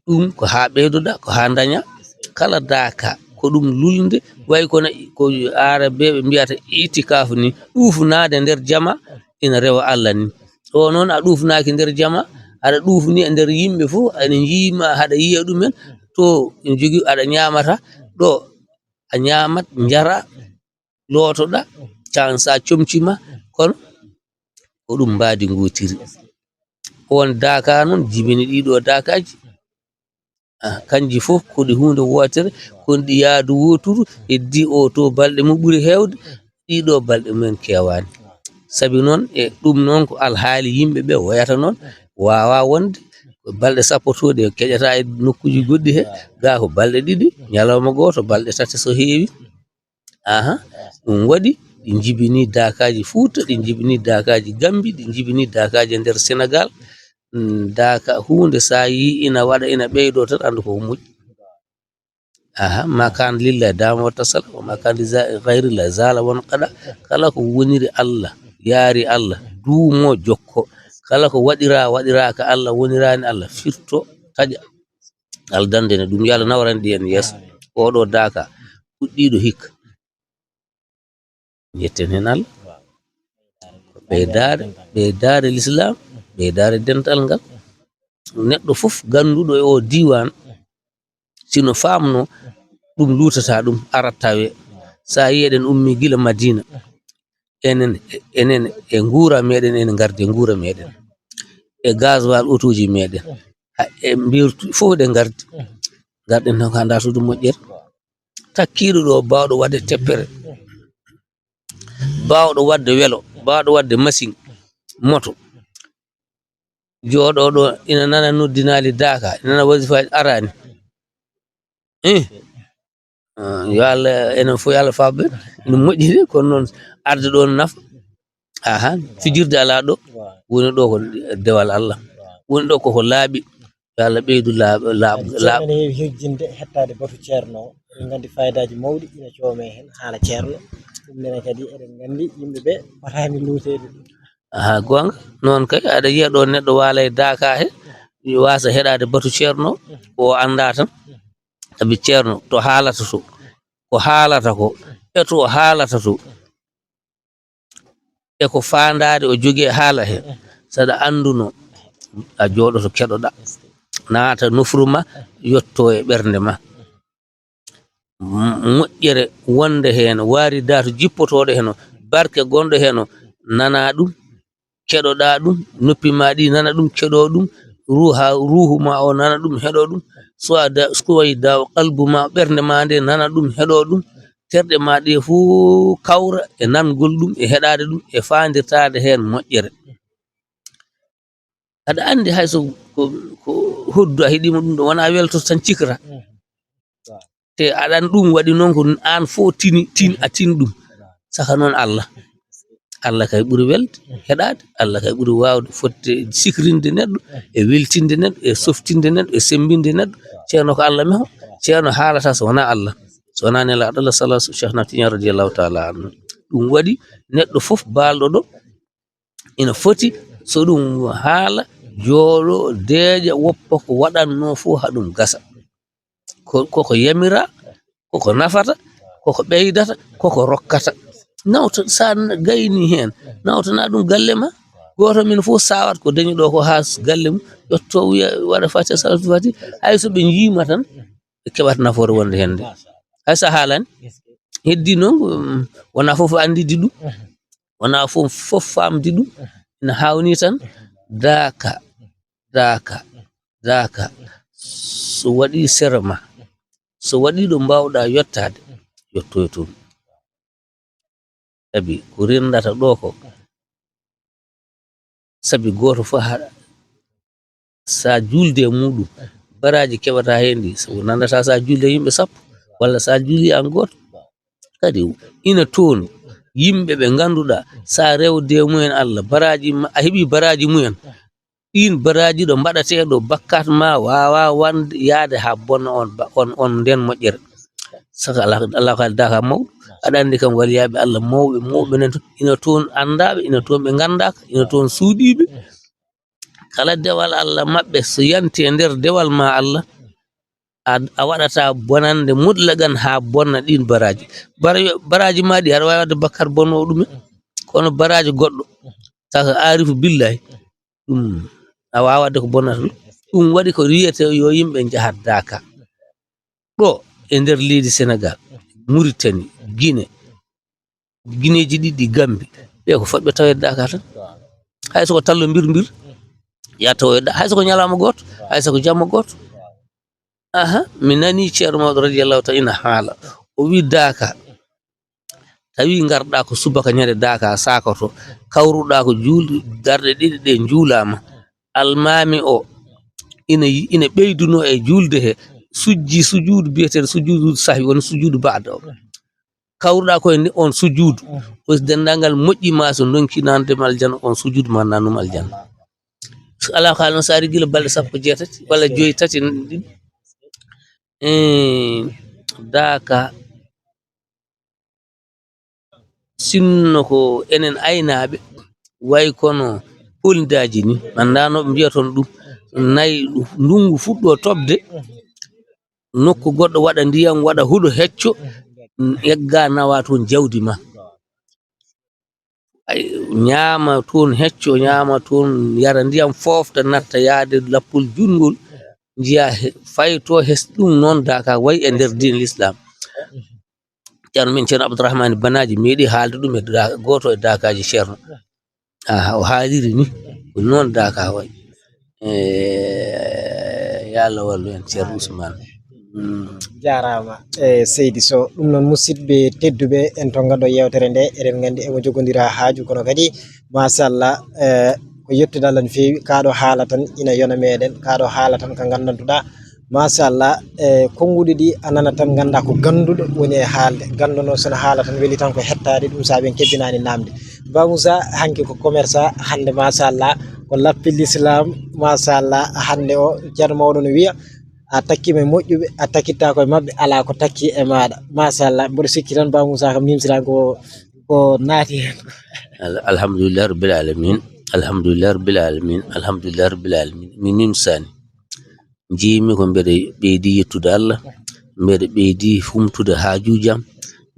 Ɗum ko haa ɓeydoɗa, ko haa daña. Kala daaka, ko ɗum lulnde, way kono ko aarabeeɓe mbiyata itikaafu ni, ɗuufnaade nder jama, ina rewa Allah ni. O noon a ɗuufnaaki nder jama, aɗa ɗuufni e nder yimɓe fof, ene njiima, haɗa yiya ɗumen, to ene jogii aɗa ñaamata, ɗo a ñaamat, njara, lootoɗa, can sa comci ma, kono ko ɗum mbaadi ngootiri. Oon daaka noon jibini ɗiɗo daakaaji. Ah, kanji fof ko ɗi huunde wootere, kono ɗi yaadu wooturu, heddii o to balɗe mum ɓuri heewde, ɗiɗo balɗe mumen keewaani. Sabi noon, e ɗum noon ko alhaali yimɓe ɓe woyata noon, waawaa wonde ko balɗe sappo to ɗe keƴata e nokkuuji goɗɗi he, gaa ko balɗe ɗiɗi, ñalawma gooto, balɗe tati so heewi. Aha, ɗum waɗi ɗi njibini daakaaji Fuuta, ɗi njibini daakaaji Gambi, ɗi njibini daakaaji e nder Senegaal. Mm, daaka huunde sa yii ina waɗa, ina ɓeydo tan, anndu ko moƴƴi. Aha, ma kana lillahi dama wa tasala, wa ma kana li za-, ghayrillah zala wa nqada. Kala ko woniri Allah, yaari Allah, duumo, jokko. Kala ko waɗira, waɗira ka Allah, wonirani Allah, firto, taƴa. Aldande ne ɗum, yo Allah nawran ɗi en yeeso. Oɗo daaka puɗɗiɗo hikka. Yetten hen Allah. Ɓeydaare, ɓeydaare l'islam, ɓeydaare dental ngal. Neɗɗo fof ganduɗo e o diwan, sino famno, ɗum lutata ɗum, arat tawe. Sa yi eɗen ummi gila Madina, enen, enen e nguura meɗen, enen gardi e nguura meɗen. E gasoil otoji meɗen. Ha, e mbirtu fof ɗe gardi. Garɗen tan ko ha dartude moƴƴere. Takkiiɗo ɗo, baawɗo waɗde teppere, baawɗo waɗde welo, baawɗo waɗde machine, moto, jooɗo ɗo ina nana noddinaali daaka, ina nana wasifaaji araani. Eh, ah, yo Allah, enen fof yo Allah faabo en. No moƴƴi de, kono noon arde ɗo no nafa. Aha, fijirde alaa ɗo. Woni ɗo ko dewal Allah. Woni ɗo koko laaɓi. Yo Allah ɓeydu laaɓ laaɓ laaɓ. Ceerno ne heewi hejjinde hettaade batu ceerno o. Eɗen nganndi faayidaaji mawɗi ina coomee heen, haala ceerno. Ɗum nene kadi eɗen nganndi yimɓe ɓe potaani luuteede ɗum. Aha, goonga. Noon kay, aɗa yiya ɗo neɗɗo waala e daaka he, waasa heɗaade batu ceerno o, o anndaa tan. Sabi ceerno to haalata to, ko haalata ko, e to o haalata to, e ko faandaare o jogii e haala he, saɗa annduno, a jooɗoto keɗoɗa, naata nofru ma, yotto e ɓernde ma. M-, moƴƴere wonde heen, waari daatu jippotooɗo heen o, barke gonɗo heen o, nana ɗum, keɗoɗa ɗum, noppi ma ɗi nana ɗum, keɗo ɗum, ruuha, ruuhu ma o nana ɗum, heɗo ɗum, suwada, suwayda o, qalbu ma, ɓernde ma nde nana ɗum, heɗo ɗum, terɗe ma ɗe fof kawra e nangol ɗum, e heɗaade ɗum, e faandirtaade heen moƴƴere. Aɗa anndi hay so ko, ko hoddu a heɗiima ɗum ɗo, wona weltoto tan cikra. Te aɗan ɗum waɗi noon ko aan fof tini, tin, a tin ɗum. Saka noon Allah. Allah kay ɓuri welde, heɗaade. Allah kay ɓuri waawde fodde sikrinde neɗɗo, e weltinde neɗɗo, e softinde neɗɗo, e semmbinde neɗɗo. Ceerno ko Allah meho. Ceerno haalata so wonaa Allah. So wonaa Nelaaɗo Allah, sallallahu alaihi wasallam, Cheikh Ahmad Tidiane radiyallahu taala anhu. Ɗum waɗi neɗɗo fof baalɗo ɗo ina foti so ɗum haala, jooɗo, deeƴa, woppa ko waɗatnoo fof haa ɗum gasa. Ko, koko yamira, koko nafata, koko ɓeydata, koko rokkata. Nawta, so a gayni heen, nawtana ɗum galle ma. Gooto men fof sawat ko dañi ɗo ko haa galle mum, yotto wiya, waɗa Fatiha, Salatul Fatiha. Hay so ɓe njiima tan, ɓe keɓat nafoore wonde heen nde. Hay so a haalani, heddi noon, um, wonaa fof anndidi ɗum. Wonaa fof, fof faamdi ɗum. Ina haawni tan, daaka, daaka, daaka. So waɗi sera ma, so waɗi ɗo mbaawɗa yottaade, yottoy toon. Sabi ko renndata ɗo ko, sabi gooto fof haɗa, sa juulde e muɗum, baraaji keɓata heen ɗi, sabu nanndata sa juulde e yimɓe sappo, walla sa juuli aan gooto. Kadi ina toon yimɓe ɓe ngannduɗaa, sa rewde e mumen Allah, baraaji ma, a heɓi baraaji mumen. Ɗiin baraaji ɗo mbaɗatee ɗo, bakkat ma waawa wande, yahde haa bonna on ba-, on, on nden moƴƴere. Saka Allah, Allah ko daaka mawɗo. Aɗa anndi kam waliyaaɓe Allah mawɓe, mawɓe nan toon, ina toon anndaaɓe, ina toon ɓe nganndaaka, ina toon suuɗiiɓe. Kala dewal Allah maɓɓe, so yanti e nder dewal ma Allah, a, a waɗata bonande mutlaqan haa bonna ɗiin baraaji. Bara-, baraaji ma ɗi, aɗa waawi waɗde bakkar bonnoowo ɗumen. Kono baraaji goɗɗo, saka aarifu billahi, ɗum a waawaa waɗde ko bonnata ɗum. Ɗum waɗi ko wiyetee yo yimɓe njahat daaka. Ɗo e nder leydi Senegal, Muritani, Gine, Gineeji ɗiɗi Gambi, ɓe ko fotɓe taweede daaka tan. Hay so ko tallo mbir mbir, ya tawoyda, hay so ko ñalawma gooto, hay so ko jamma gooto. Aha, mi nani Ceerno Mawɗo radiyallahu taala ina haala. O wi daaka, tawi ngarɗa ko subaka ñande daaka saakoto, kawruɗa ko juulɗe darɗe ɗiɗi ɗe njuulaama. Almaami o ina, ina ɓeyduno e juulde he, sujji sujuudu biyeteeɗo sujuudu sahwi, woni sujuudu baada o. Kawruɗa ko e on sujuudu. O si denndaangal moƴƴi ma so ndonki naande ma aljanna, on sujuudu ma naanum aljanna. So alaa ko haalno saari gila balɗe sappo jeetati walla joyi tati ɗin. Eh, daaka sinno ko enen aynaaɓe, way kono polndaaji ni, anndaa no ɓe mbiyata ɗum, nayi ndunngu fuɗɗo toɓde, nokku goɗɗo waɗa ndiyam, waɗa huɗo hecco, egga nawa toon jawdi ma. Ay, ñaama toon hecco, ñaama toon, yara ndiyam, foofta, natta, yaade lappol juutngol, njiya he, fayto hes ɗum noon daaka way e nder diin l'islam. Ceerno men Ceerno Abdourahmane Banaaji meeɗi haalde ɗum e da-, gooto e daakaaji Ceerno. Aha, o haaliri ni, ko noon daaka way. Eh, yo Allah wallu en, Ceerno Ousmane. Mm. Jaaraama, eh, seydi Sow. Ɗum noon, musidɓe tedduɓe, en tonngano yeewtere nde, eɗen nganndi emo jogondira haaju, kono kadi, machallah, eh, ko yettude Allah no feewi. Kaa ɗo haala tan ina yona meɗen, kaa ɗo haala tan ko nganndantuɗaa. Machallah, eh, konnguɗi ɗi a nana tan, ngannda ko gannduɗo woni e haalde. Gannduɗo noon, so no haala tan, weli tan ko hettaade, ɗum saabi en kebbinaani naamde. Ba Moussa, hanki ko commerçant, hannde, machallah, Ko lappi l'islam, machallah. Hannde o ceerno mawɗo no wiya, a takkima e moƴƴuɓe, a takkittaa koye maɓɓe, alaa ko takki e maaɗa. Machallah, mboɗo sikki tan Ba Moussa kam mimsiran ko, ko naati heen ko. Al- alhamdulillah rabbil alamin. Alhamdulillah rabbil alamin. Alhamdulillah rabbil alamin. Mi mimsaani. Njiimi ko mbeɗa ɓeydi yettude Allah, mbeɗa ɓeydi humtude haajuuji am,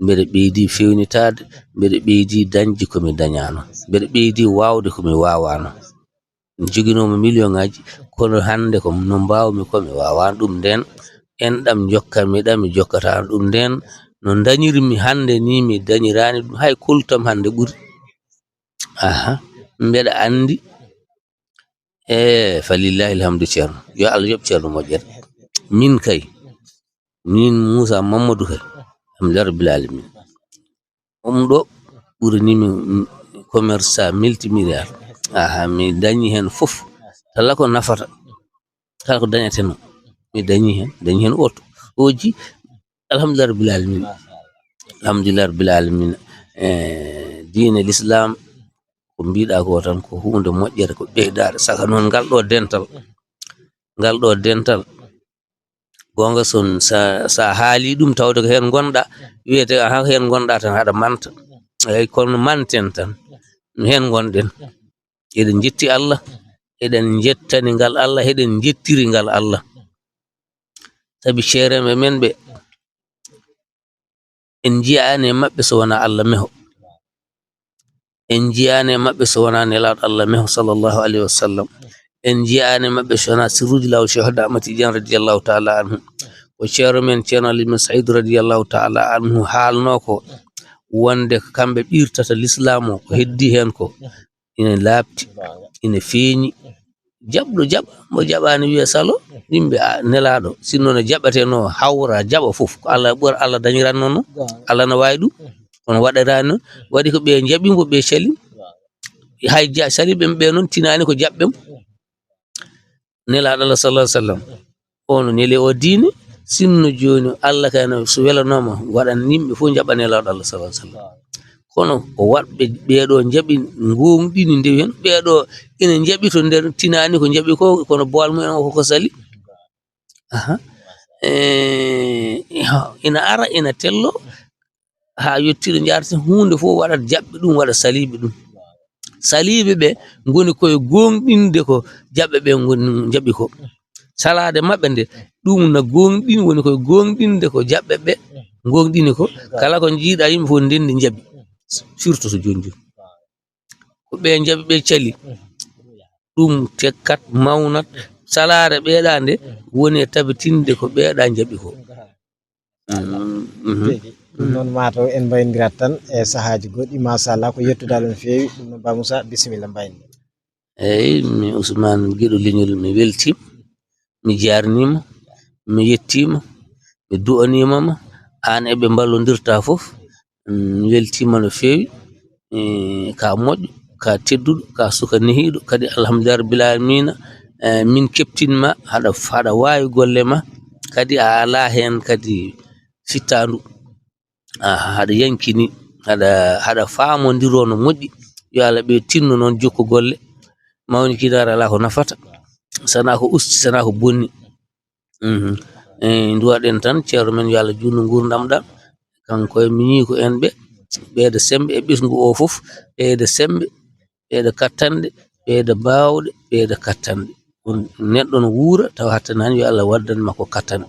mbeɗa ɓeydi fewnitaade, mbeɗa ɓeydi dañde ko mi dañaano, mbeɗa ɓeydi waawde ko mi waawaano. Mi joginoomo million ngaaji, kono hannde ko no mbaawmi ko mi waawaano ɗum. Ndeen enɗam njokkanmi ɗam, mi jokkataano ɗum. Ndeen no ndañirmi hannde ni, mi dañiraani ɗum, hay koltam hannde ɓuri. Aha, mbeɗa anndi. E falillahi alhamdu, ceerno, yo Allah yoɓ ceerno moƴƴere. Min kay, min Moussa Mamadou kay, alhamdulillah rabbil alamin. Ɗum ɗo ɓuranimi commerçant multimilliard. Aha, mi dañi heen fof. Kala ko nafata, kala ko dañatenoo, mi dañi heen, dañi heen oto, oji. Alhamdulillah rabbil alamin. Alhamdulillah rabbil alamin. E diine l'islam, ko mbiɗa ko tan ko huunde moƴƴere, ko ɓeydaare. Saka noon ngal ɗo dental, ngal ɗo dental, goonga son sa, sa haali ɗum tawde ko heen ngonɗa, wiyete aha ko heen ngonɗa tan, haɗa manta. Eyyi, kono manten tan, heen ngonɗen. Eɗen njetti Allah, eɗen njettani ngal Allah, eɗen njettiri ngal Allah. Sabi ceereeɓe men ɓe, en njiyaani e maɓɓe so wonaa Allah meho. En njiyaani e maɓɓe so wonaa Nelaaɗo Allah meho, sallallahu alayhi wa sallam. En njiyaani e maɓɓe so wonaa sirruuji laawol Cheikh Ahmad Tidiane radiyallahu taala anhu. Ko ceerno men, ceerno Ali bin Saïd radiyallahu taala anhu haalnoo ko, wonde ko kamɓe ɓirtata l'islam o, ko heddi heen ko ina laaɓti, ina feeñi. Jaɓɗo jaɓa, mo jaɓaani wiya salo, yimɓe a, Nelaaɗo, sinno no jaɓatenoo hawra, jaɓa fof, ko Allah ɓura, Allah dañiranno noon. Allah no waawi ɗum, kono waɗiraani noon. Waɗi ko ɓe njaɓi mo, ɓe cali. Hay ja-, saliɓe ɓe noon tinaani ko jaɓɓe mo. Nelaaɗo Allah sallallahu alaihi wasallam, on neli o diine, sinno jooni Allah kay no so welanooma waɗan yimɓe fof njaɓa Nelaaɗo Allah sallallahu alaihi wasallam. Kono o waɗɓe ɓeeɗo njaɓi, ngoongɗini ndewi heen, ɓeeɗo ina njaɓi to nder tinaani ko njaɓi ko, kono boowal mumen o koko sali. Aha. Eh, ina ara, ina tello, haa yettiiɗo njaarti huunde fof waɗat jaɓɓe ɗum, waɗa saliiɓe ɗum. Saliiɓe ɓe ngoni koye gooŋɗinde ko jaɓɓe ɓe ngoni njaɓi ko. Salaade maɓɓe nde, ɗum na gooŋɗin, woni koye gooŋɗinde ko jaɓɓe ɓe gooŋɗini ko. Kala ko njiiɗa yimɓe fof ndenndi njaɓi, surtout so jooni jooni. Ko ɓe njaɓi, ɓe cali. Ɗum tekkat, mawnat. Salaare ɓeeɗa nde woni e tabitinde ko ɓeeɗa njaɓi ko. Mhm. Tigi. Ɗum noon, mataw en mbaynndirat tan e sahaaji goɗɗi. Machallah, ko yettude Allah no feewi. Ɗum noon, Ba Moussa, bisimilla, mbayndi. Eyi, mi Ousmane Guiɗo Leñol, mi weltiima, mi jaarniima, mi yettiima, mi du'aniima ma, aan e ɓe mballondirta fof. Mm, mi weltiima no feewi. Eh, ka moƴƴo, ka tedduɗo, ka suka nehiiɗo, kadi alhamdulillah rabbil alamina. Eh, min keptin ma, haɗa, haɗa waawi golle ma, kadi a alaa heen kadi fittaandu. Ah, haɗa yankini, haɗa, haɗa faamondiroo no moƴƴi. Yo Allah ɓe tinno noon jokku golle. Mawni kinaare alaa ko nafata, sana ko usti, sana ko bonni. Mhm. Eh, nduwaɗen tan ceerno men, yo Allah juutnu nguurndam ɗam. Kanko e miñiiko en ɓe, ɓeyda semmbe e ɓesngu o fof, ɓeyda semmbe, ɓeyda kattanɗe, ɓeyda baawɗe, ɓeyda kattanɗe. Ɗum neɗɗo no wuura tawa hattanaani, yo Allah waddan makko kattanɗe.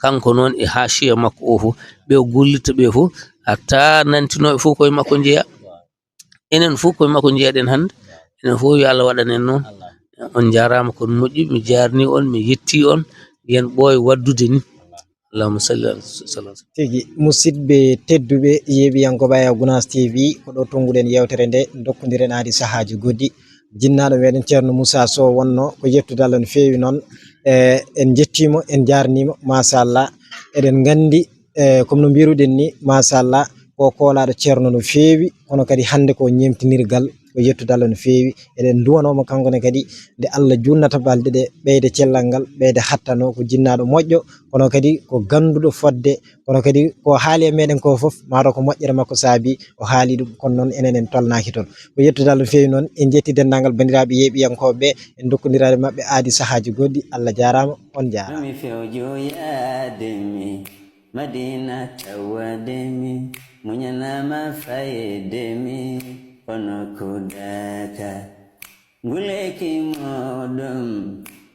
Kanko noon e haasiya makko o fof, ɓe o gollitta ɓe fof, hatta nantinooɓe fof koye makko njeya. Enen fof koye makko njeyaɗen hannde. Enen fof yo Allah waɗan en noon. On njaaraama, kon moƴƴi, mi jaarni on, mi yetti on. Yen ɓooy waddude ni. Allahumma salli ala sallam. Tigi, musidɓe tedduɓe, yeeɓiyankooɓe Aya Gunaas T V, ko ɗo tonnguɗen yeewtere nde, ndokkondiren aadi sahaaji goɗɗi. Jinnaaɗo meɗen Ceerno Moussa Sow wonno ko yettude Allah no feewi noon. E, en njettiima, en njaarniima, machallah. Eɗen nganndi, e, comme no mbiruɗen ni, machallah, ko koolaaɗo ceerno no feewi, kono kadi hannde ko ñeemtinirgal Ko yettude Allah no feewi. Eɗen nduwanoo mo kanko ne kadi, nde Allah junnata balɗe ɗe, ɓeyde cellal ngal, ɓeyde hattano. Ko jinnaaɗo moƴƴo, kono kadi ko gannduɗo fodde, kono kadi ko haali e meɗen ko fof, maaro ko moƴƴere makko saabi o haali ɗum, kono noon enen en tolnaaki toon. Ko yettude Allah no feewi noon, en njetti denndaangal banndiraaɓe yeeɓiyankooɓe ɓe, en ndokkondiraade maɓɓe aadi sahaaji goɗɗi. Allah jaaraama, on jaaraama. Mi fewjoyaade mi Madina tawade mi, muñanama fayde mi, kono ko daka. Nguleki muɗum,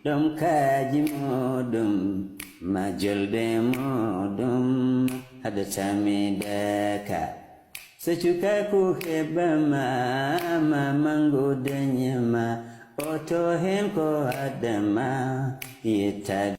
ɗum kaaji muɗum, ma jolde muɗum, haɗata mi daka. So cukaku heɓama, ma mangu dañama, oto hen ko adama, yettade.